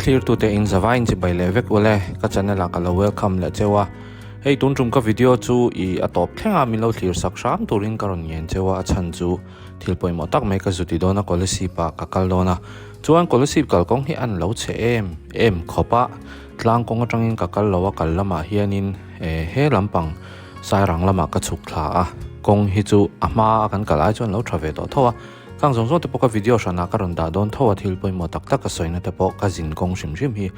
Thlirtute in zavai in chibai leh vek ule, ka channel ah ka lo welcome leh cheu a. Hei tun tum ka video chu i a tawp thleng a min lo thlir sak hram turin ka rawn ngen cheu a, a chhan chu thil pawimawh tak mai ka zuti dawn a Kolasib ah ka kal dawn a. Chuan Kolasib kalkawng hi an lo chhe em em khawp a, tlang kawng atangin ka kal lo a kal lamah hianin he lampang Sairang lamah ka chhuk thla a, kawng hi chu a hma a kan kal ai chuan lo tha ve tawh tho a, khang zawng zawng te pawh ka video hranah ka rawn dah dawn tho a, thil pawimawh tak tak ka sawina te pawh ka zin kawng hrim hrim hi.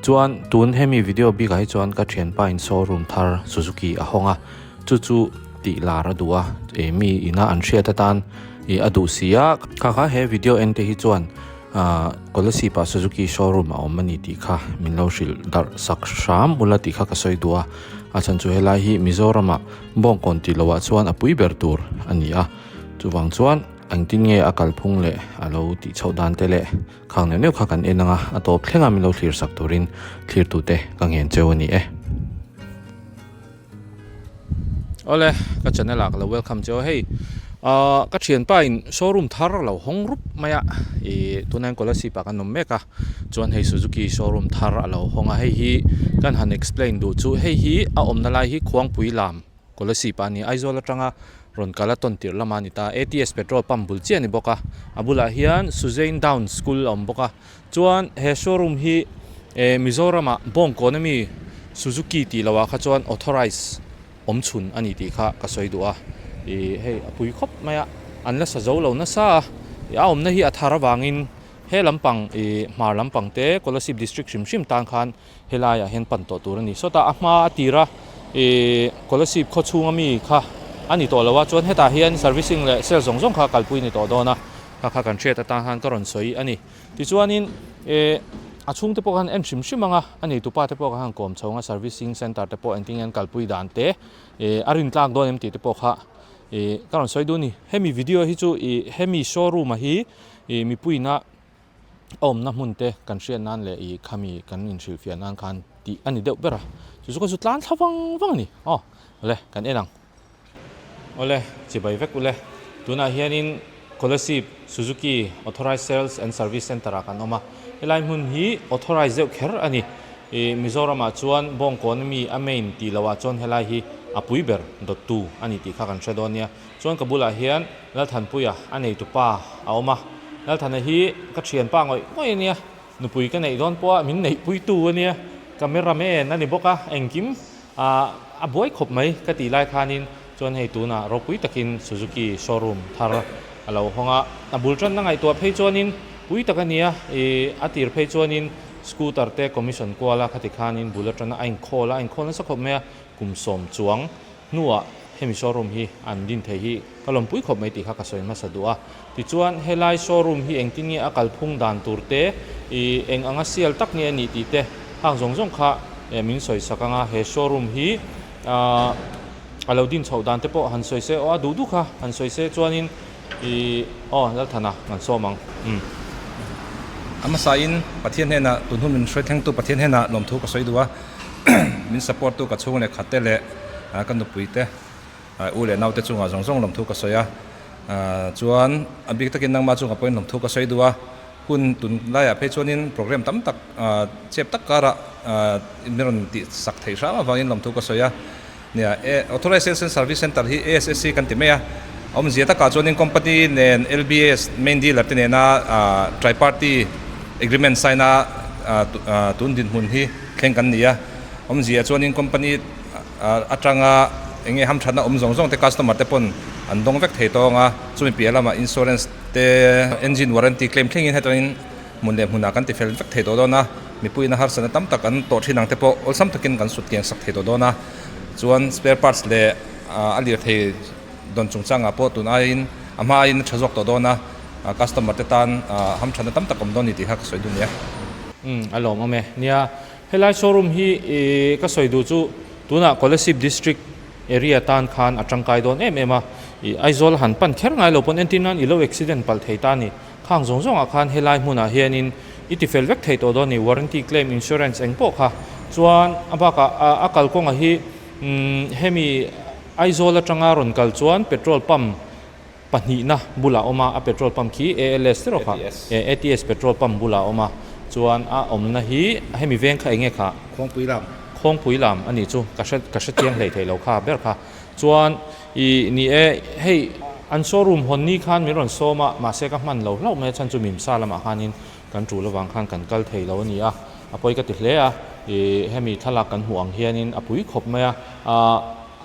Chuan tun hemi video bikah hi chuan ka thianpa in showroom thar Suzuki a hawng a, chu chu tih lar a duh a, eh mi ina an hriat atan ih a duh si a, kha kha he video en te hi chuan ah Kolasib ah Suzuki showroom a awm a ni tih kha min lo hrilh darh sak hram ula tih kha ka sawi duh a, a chhan chu helai hi Mizoram ah Bawngkawn tih loh ah chuan a pui ber tur a ni a, chuvang chuan engtin nge a kalphung leh a lo tih chhoh dan te leh khang neuh neuh kha kan en ang a, a tawp thleng a min lo thlir sak turin thlirtute ka ngen cheu a ni e. Awle ka channel ah ka lo welcome che aw hei ahh ka thianpa in showroom thar a lo hawng rup mai a ih tunah hian Kolasib ah kan awm mek a chuan hei Suzuki showroom thar a lo hawng a hei hi kan han explain duh chu hei hi a awmna lai hi Khuangpui lam Kolasib ah a ni Aizawl atanga rawn kal a tawn tirh lamah a ni ta ATS petrol pump bul chiah a ni bawk a a bulah hian Suzain Down school a awm bawk a. Chuan he showroom hi eh Mizoram ah Bawngkawn ami Suzuki tih loh ah kha chuan authorized awm chhun a ni tih kha ka sawi duh a, ih hei a pui khawp mai a, an la sa zo lo nasa a, ih a awmna hi a thar avangin he lampang ih hmar lampang te Kolasib district hrim hrim tan khan helai ah hian pan tawh tur a ni. Sawtah a hma a tir a ih Kolasib khaw chhung ami kha a ni tawh lo a, chuan hetah hian servicing leh sales zawng zawng kha kalpui a ni tawh dawn a, kha kha kan hriat atan khan ka rawn sawi a ni. Tichuanin eh a chhungte pawh khan en hrim hrim ang a, a neitupa te pawh khan kawm chho ang a, servicing centre te pawh engtin nge an kalpui dan te eh a rintlak dawn em tih te pawh kha eh ka rawn sawi duh a ni. Hemi video hi chu ih hemi showroom a hi ih mipuiina a awmna hmun te kan hriat nan leh ih khami kan inhrilhfiah nan khan tih a ni deuh ber a, chu chu ka zu tlan thla vang vang a ni. Aw le kan en ang. Awle, chibai vek ule. Tunah hianin Kolasib Suzuki Authorized Sales and Service Centre ah kan awm a. Helai hmun hi authorized deuh kher a ni. Ih Mizoramah chuan Bawngkawn ami a main tih loh ah chuan helai hi a pui ber dawttu a ni tih kha kan hre dawn nia. Chuan ka bulah hian Lalthanpuia a neitu pa a awm a. Lalthana hi ka thianpa ngawih ngawih a nia. Nupui ka neih dawn pawh a min neihpuitu a nia. Cameraman a ni bawk a, engkim Ah, a buai khawp mai ka tih lai khanin chuan hei tunah ropui takin Suzuki showroom thar a lo hawng a, a bul tanna ngaihtuah phei chuanin pui tak a nia, ih a tir phei chuanin scooter te commission kual a khati khanin bul atana a inkhawl a, a inkhawl nasa khawp mai a, kum sawm chuang hnuah hemi showroom hi an din thei hi ka lawmpui khawp mai tih kha ka sawi hmasa duh a. Tichuan helai showroom hi engtin nge a kalphung dan tur te, ih eng anga sial tak nge a nih tih te hang zawng zawng kha min sawi sak ang a, he showroom hi ah a lo din chhoh dan te pawh han sawi se aw a duh duh kha han sawi se chuanin ih aw Lalthana kan sawm ang umm. A hmasain Pathian hnenah tun hun min hruai thlengtu Pathian hnenah lawmthu ka sawi duh a, min support tu ka chhung leh khat te leh ka nupui te u leh naute chungah zawng zawng lawmthu ka sawi a, chuan a bik takin nangmah chungah pawhin lawmthu ka sawi duh a, hun tun laiah phei chuanin program tam tak chep tak karah min rawn tih sak theih hram avangin lawmthu ka sawi a, nia Authorized Sales and Service Centre hi ASSC kan ti mai a, awmzia takah chuanin company nen LBS main dealer te nena triparty agreement sign a tun dinhmun hi thleng kan ni a, awmzia chuanin company atanga eng nge hamthatna awm zawng zawng te customer te pawn an dawng vek thei tawng a, chumi piah lamah insurance te engine warranty claim thlengin hetangin hmun leh hmunah kan ti fel vek thei tawh dawn a, mipuiin a harsatna tam tak an tawh thin ang te pawh awlsam takin kan sut kiang sak thei tawh dawn a, chuan spare parts leh a lirthei dawn chungchangah pawh tun aiin a hma aiin a tha zawk tawh dawn a, customer te tan hamthatna tam tak awm dawn a ni tih kha ka sawi duh nia. Umm a lawmawm e. Nia Helai showroom hi ih ka sawi duh chu tunah Kolasib district area tan khan a tangkai dawn em em a, ih Aizawl han pan kher ngai lo pawn entir nan i lo accident palh thei ta a ni. Khang zawng zawngah khan helai hmunah hianin i ti fel vek thei tawh dawn a ni, warranty claim, insurance eng pawh kha. Chuan a bakah a kalkawnga hi umm hemi Aizawl atanga rawn kal chuan petrol pump pahnihna bulah a awm a, a petrol pump khi ALS te rawh kha, ATS petrol pump bulah a awm a. Chuan a awmna hi hemi veng kha enge kha? Khuangpui lam. Khuangpui lam a nih chu ka hre ka hre chiang hlei theih lo kha ber kha. Chuan ih ni e hei an showroom hawn ni khan min rawn sawm a mahse ka hman lo hlauh mai a chhan chu Mimsa lamah khanin kan tul avang khan kan kal thei lo a ni a a pawi ka ti hle a ih hemi thlalak kan hmuh ang hianin a pui khawp mai a ah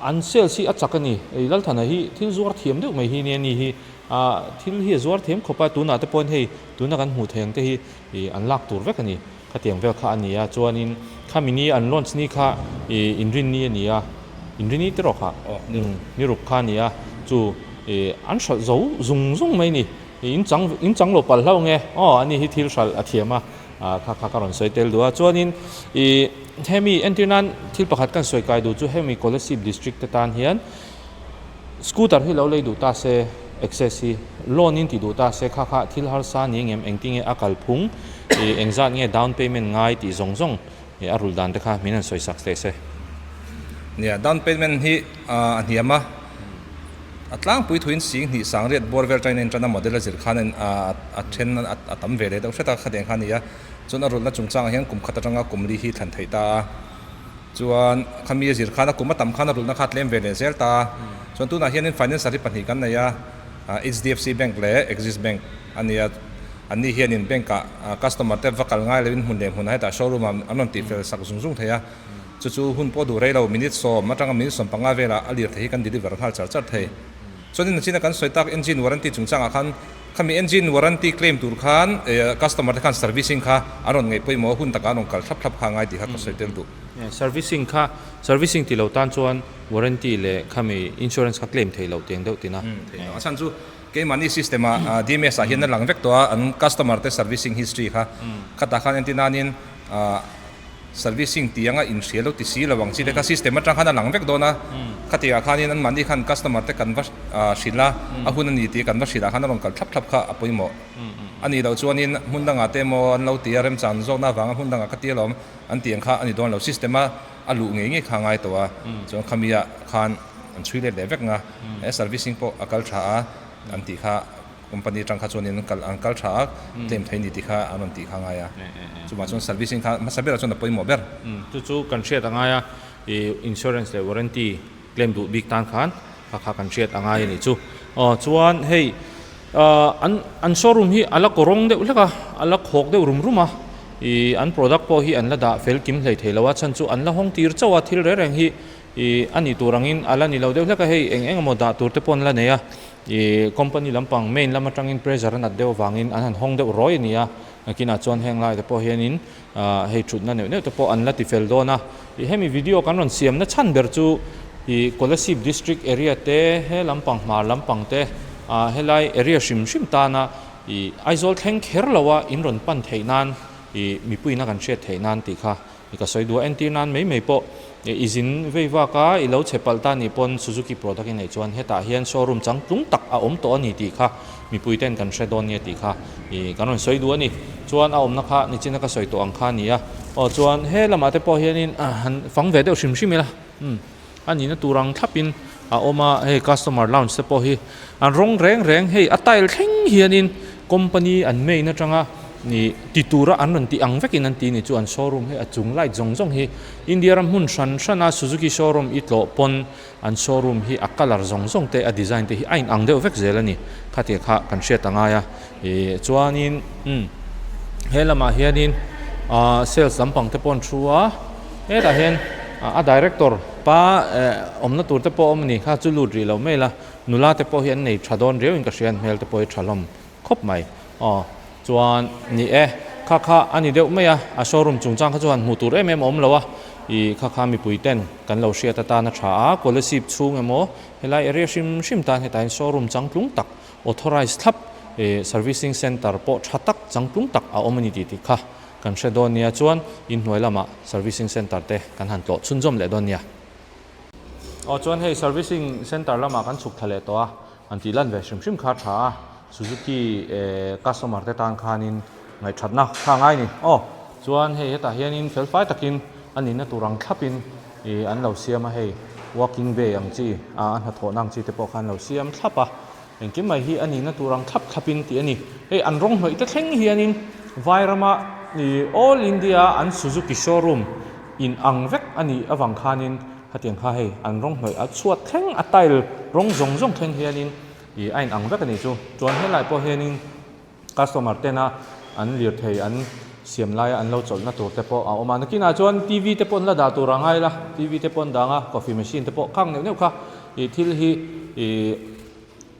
an sales hi a chak a ni ih Lalthana hi thil zuar thiam deuh mai hi nia ni hi ah thil hi a zuar thiam khawp a tunah te pawhin hei tuna kan hmuh theih ang te hi ih an lak tur vek a ni. Khatiang vel kha a ni a, chuanin khami ni an launch ni kha ih inrinni a ni a, inrinni te rawh kha ni ruk kha a ni a, chu ih an hralh zo zung zung mai a ni, ih in chang in chang lo palh hlauh nge aw ani hi thil hralh a thiam a, ah kha kha ka rawn sawi tel duh a, chuanin ih hemi entir nan thil pakhat kan sawi kai duh chu hemi Kolasib district te tan hian Scooter hi lo lei duh ta se, access hi loan in ti duh ta se kha kha thil harsa ni ngem engtinge a kalphung ih engzat nge down payment ngai tih zawng zawng ih a rulh dan te kha min han sawi sak teh se. Nia, down payment hi a hniam a, a tlangpui thuin sing hnih sang riat bawr vel tangin a intan a, model a zir khan a then a tam ve leh deuh hret a, khatiang kha a ni a, chuan a rulhna chungchangah hian kum khat atanga kum li hi thlan theih ta a. Chuan khami a zir khan a kum a tam khan a rulhna kha a tlem ve leh zel ta a. Chuan tunah hianin financial hi pahnih kan nei a, HDFC Bank leh Axis Bank a ni a. Anni hianin bank ah customer te va kal ngai loin hmun leh hmunah hetah showroom ah an rawn tihfel sak zung zung thei a. Chu chu hun pawh duh rei lo, minute sawm atanga minute 15 velah a lirthei hi kan deliver nghal char char thei. Chuanin nachina kan sawi tak engine warranty chungchangah khan khami engine warranty claim tur khan customer te khan servicing kha an rawn ngaih pawimawh a hun takah an rawn kal thlap thlap kha a ngai tih kha ka sawi tel duh. Servicing kha servicing ti lo tan chuan warranty leh khami insurance kha claim thei loh tiang deuh tina. Thei lo. A chhan chu keimahni system ah DMS ah hian a lang vek tawh a an customer te servicing history kha khatah khan entir nanin Servicing tih anga inhria lo ti si lo ang chi te kha system atang khan a lang vek dawn a, khatiang ah khanin anmahni khan customer te kan va hrilh a, a hun a ni tih kan va hrilh ah khan a rawn kal thlap thlap kha a pawimawh a nih loh chuanin hmun dangah te emaw an lo ti a, remchan zawkna avanga hmun dangah ka ti alawm an tih ang kha a ni dawn lo, system a a luh ngei ngei kha a ngai tawh a, chuan khami ah khan an chhui let leh vek nga, he servicing pawh a kal tha a an tih kha. Company atang kha chuanin an kal an kal tha a, claim thei ni tih kha an rawn tih kha ngai a. Chuvang chuan servicing kha hmasa berah chuan a pawimawh ber. Chu chu kan hriat a ngai a, ih insurance leh warranty claim duh bik tan khan kha kha kan hriat a ngai a nih chu. Aw chuan hei an an showroom hi a la kawrawng deuh hlek a, a la khawk deuh rum rum a, ih an product pawh hi an la dah fel kim hlei thei lo a, chhan chu an la hawng tir chauh a thil reng reng hi ih a nih tur angin a la ni lo deuh hlek a, hei eng eng emaw dah tur te pawh an la nei a. Ih company lampang main lam atangin pressure a nat deuh avangin an han hawng deuh rawi a ni a, nakinah chuan heng lai te pawh hianin ah hei thutna neuh neuh te pawh an la ti fel dawn a. Ih hemi video kan rawn siamna chhan ber chu ih Kolasib district area te he lampang hmar lampang te ah helai area hrim hrim tana ih Aizawl thleng kher loa in rawn pan theih nan ih mipuiin a kan hriat theih nan tih kha I ka sawi duh a, entir nan mai mai pawh i zin vei vak a, i lo chhe palh ta nih pawn Suzuki product i neih chuan hetah hian showroom changtlung tak a awm tawh a ni tih kha mipui ten kan hre dawn nia tih kha i kan rawn sawi duh a ni. Chuan a awmna kha nichina ka sawi tawh ang kha a ni a, aw chuan he lamah te pawh hianin han fang ve deuh hrim hrim ila umm a nihna tur ang thlapin a awm a, hei customer lounge te pawh hi an rawng reng reng hei a tile thleng hianin company an main atanga ih ti tura an rawn tih ang vekin an ti ni chu an showroom hi a chung light zawng zawng hi India ram hmun hran hrana Suzuki showroom i tlawh pawn an showroom hi a colour zawng zawng te a design te hi a inang deuh vek zel a ni khatia kha kan hriat a ngai a ih chuanin umm he lamah hianin ah sales lampang te pawh an thu a hetah hian a director pa eh awmna tur te pawh a awm a ni kha chu lut rih lo mai la nula te pawh hi an nei tha dawn riau in ka hria an hmel te pawh hi tha hlawm khawp mai aw chuan ni e kha kha a ni deuh mai a a showroom chungchang kha chuan hmuh tur em em a awm lo a ih kha kha mipui ten kan lo hriat atan a tha a Kolasib chhung emaw helai area hrim hrim tan hetah hian showroom changtlung tak Authorized thlap ih servicing centre pawh tha tak changtlung tak a awm a ni tih tih kha kan hre dawn nia chuan inhnuai lamah servicing centre te kan han tlawh chhunzawm leh dawn nia. Aw chuan hei servicing centre lamah kan chhuk thla leh tawh a, an tih lan ve hrim hrim kha a tha a, Suzuki eh customer te tan khanin ngaihthatna kha a ngai a ni. Aw chuan hei hetah hianin felfai takin a nihna tur ang thlapin ih an lo siam a hei walking bay ang chi a hnathawhna ang chi te pawh kha an lo siam thlap a. Engkim mai hi a nihna tur ang thlap thlapin tih a ni. Hei an rawng hnawih te thleng hianin vai rama ih all India an Suzuki showroom in ang vek a nih avang khanin khatiang kha hei an rawng hnawih a chhuat thleng a tile rawng zawng zawng thleng hianin ih a in ang vek a nih chu. Chuan helai pawh hianin customer tena an lirthei an siam laia an lo chawlhna tur te pawh a awm a. Nakinah chuan TV te pawh an la dah tur a ngai la, TV te pawh an dang a, coffee machine te pawh khang neuh neuh kha ih thil hi ih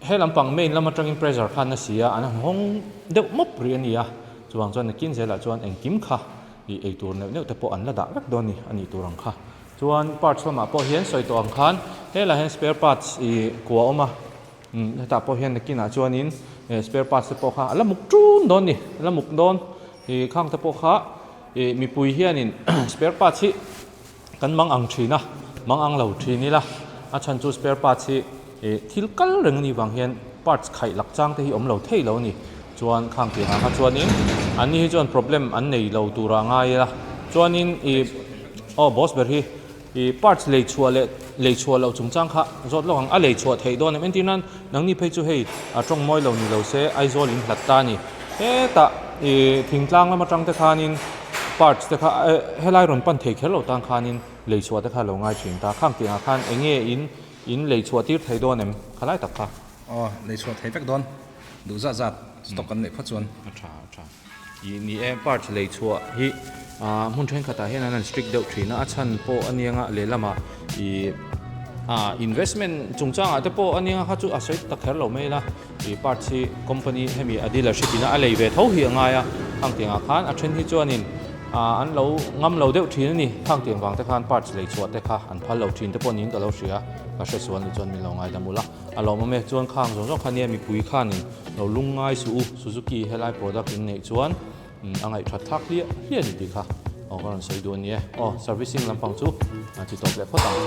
He lampang main lam atangin pressure khan a si a, an hawng deuh mawp rih a ni a, chuvang chuan nakin zelah chuan engkim kha ih ei tur neuh neuh te pawh an la dah vek dawn a ni, a nih tur ang kha. Chuan parts lamah pawh hian sawi tawh ang khan helaiah hian spare parts ih kua a awm a, umm hetah pawh hian nakinah chuanin spare parts te pawh kha a la muk ṭun dawn a ni, a la muk dawn ih khang te pawh kha ih mipui hianin spare parts hi Kan mang ang thin a, mang ang lo thin ila, a chhan chu spare parts hi ih thil kal reng a nih vang hian parts khaih lak chang te hi awm lo thei lo a ni. Chuan khang tih ang ah kha chuanin an ni hi chuan problem an nei lo tur ah ngai ila, chuanin ih aw boss ber hi ih parts lei chhuah leh lei chhuah loh chungchang kha zawt lawk ang, a lei chhuah theih dawn em? Entir nan nangni phei chu hei a tawng mawi lo ni lo se Aizawl in hlat ta a ni. Hetah ih thingtlang lam atang te khanin parts te kha helai rawn pan thei kher lo tan khanin lei chhuah te kha lo ngai thin ta. Khang tiangah khan eng nge in in lei chhuah tir thei dawn em? Khalai tak kha. Aw, lei chhuah thei vek dawn. Duh zat zat stock kan neih phawt chuan. A tha, a tha. Ih ni e, parts lei chhuah hi hmun thenkhatah hian an han strict deuh thin a, a chhan pawh a nianga lehlamah ih investment chungchangah te pawh a nianga kha chu a sawi ta kher lo mai la. Ih parts hi company hemi a dealership ina a lei ve tho hi a ngai a, khang tiangah khan a then hi chuanin ah an lo ngam lo deuh thin a ni, khang tiang vang te khan parts lei chhuah te kha an phal lo thin te pawh niin ka lo hria, ka hre sual nih chuan min lo ngaidam ula, a lawmawm e, chuan khang zawng zawng kha nia mipui khanin lo lung ngai suh u, Suzuki helai product in neih chuan a ngaihthat thlak hliah hliah a ni tih kha aw ka rawn sawi duh a ni e, aw servicing lampang chu a chi tawp leh phawt ang.